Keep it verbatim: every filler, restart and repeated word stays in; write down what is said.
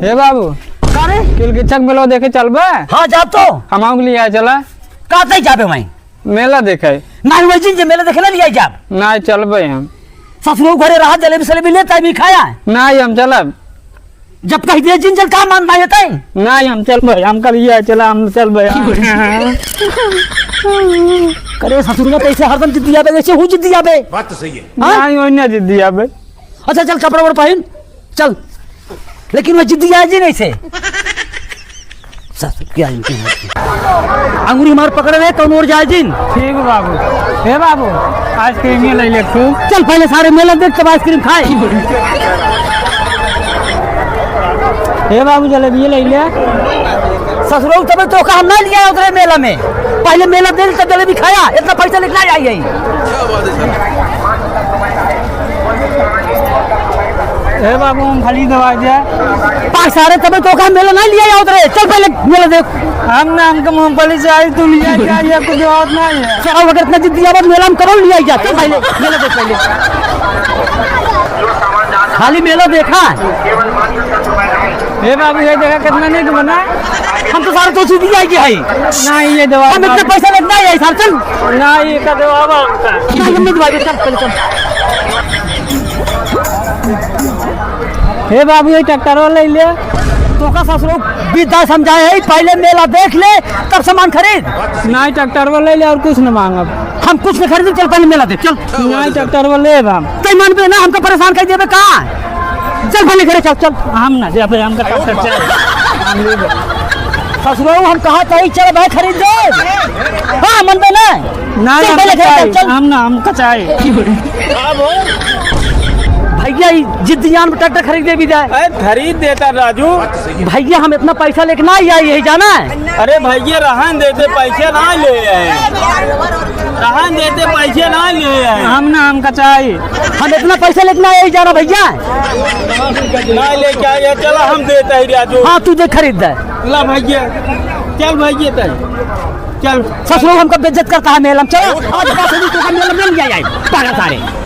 ए बाबू, का रे? किलकिच्छा क मेलवा देखे चलबे? हाँ, जाब तो। हमहू के लिया चला। का तई जाबे वहीं? मेला देखे। नाहीं, वही जिन जे मेला देखे ना लिया जाब। नाहीं, चलबे हम। ससुरो घरे रहा, जलेबी सलेबी लेता भी खाया। नाहीं, हम चलब। जब कह दिए जिन जन का मान नाहीं तई। नाहीं, हम चलबे, हम कल लिया चला, हम चलबे। करे ससुर में कैसे हरदम जिद्दी आबे, जैसे हूँ जिद्दी आबे। बात तो सही है। हाँ? नाहीं, वही ना जिद्दी आबे। अच्छा, चल, कपड़ा वपड़ा पहिन, चल। लेकिन वह जिद्दी आए जी नहीं से। ससुर क्या इनके हाथ में। अंगुरी मार पकड़ रहे, कौन ओर जाए जिन। ठीक है बाबू। हे बाबू, आइसक्रीम ये ले ले तू। चल, पहले सारे मेला देख, तब आइसक्रीम खाए। हे बाबू, जलेबी ये ले ले। ससुरो, तबे तो का हम ना लिया उधरे मेला में। पहले मेला देख, तब जलेबी खाया। इतना पैसा लेके ना आई है। ए बाबू, मूंगफली दबा दे। पाक सारे, तबे तो का मेला ना लिया जाओ रे। चल पहले मेला देख। हम ना, हमको मूंगफली चाहिए, तू लिया जा, ये कुछ और ना है। चल, अगर इतना जिद्दी आबे, मेला में करो, लिया जा। चल पहले मेला देख पहले। खाली मेला देखा। ए बाबू, ये देखा कितना नीक बना। हम तो सारे तो सीधी आई के है। नाहीं, ये दवा हम इतने पैसा लेके ना आई, सर, चल। नाहीं, ये का दवा बा उनका। चल, हम नहीं दवा दे, चल, पहले चल। हे बाबू, ये ट्रैक्टरवा ले ले। तो का ससुरो विद्या समझाए है, पहले मेला देख ले, तब सामान खरीद। नाहीं, ट्रैक्टरवा ले ले और कुछ न मांगब। हम कुछ न खरीदब, चल पहले मेला देख, चल। नाहीं, ट्रैक्टरवा लेब हम। तै मनबे ना, हमका परेशान कर देबे का? चल पहले घरे चल, चल। हम ना देबे, हमका ट्रैक्टर चाहिए। हम लेबे। ससुरो, हम कहा तई चल भाई खरीद दे। हाँ, मनबे ना। नाहीं, चल, हम पहले घर कचाई, चल, चल। हम ना, हम कचाई। भैया, ई जिद्दियान में ट्रैक्टर खरीद दे भी जाए। अरे, खरीद देता राजू। भैया, हम इतना पैसा लेके ना आई, यही जाना है। अरे भैया, रहन देते, पैसे ना ले आए। रहन देते, पैसे ना ले आए। हम ना, हम कचाई। हम इतना पैसा लेके ना आई, यही जाना भैया। ना लेके आए, चला हम देते हैं राजू। हाँ, तू दे, खरीद दे। ला भैया, चल भैया, तय चल। ससुरो हमका बेइज्जत करता है मेला में। चलो, आज का ससुर तो मेला में नहीं आए, पागल सारे।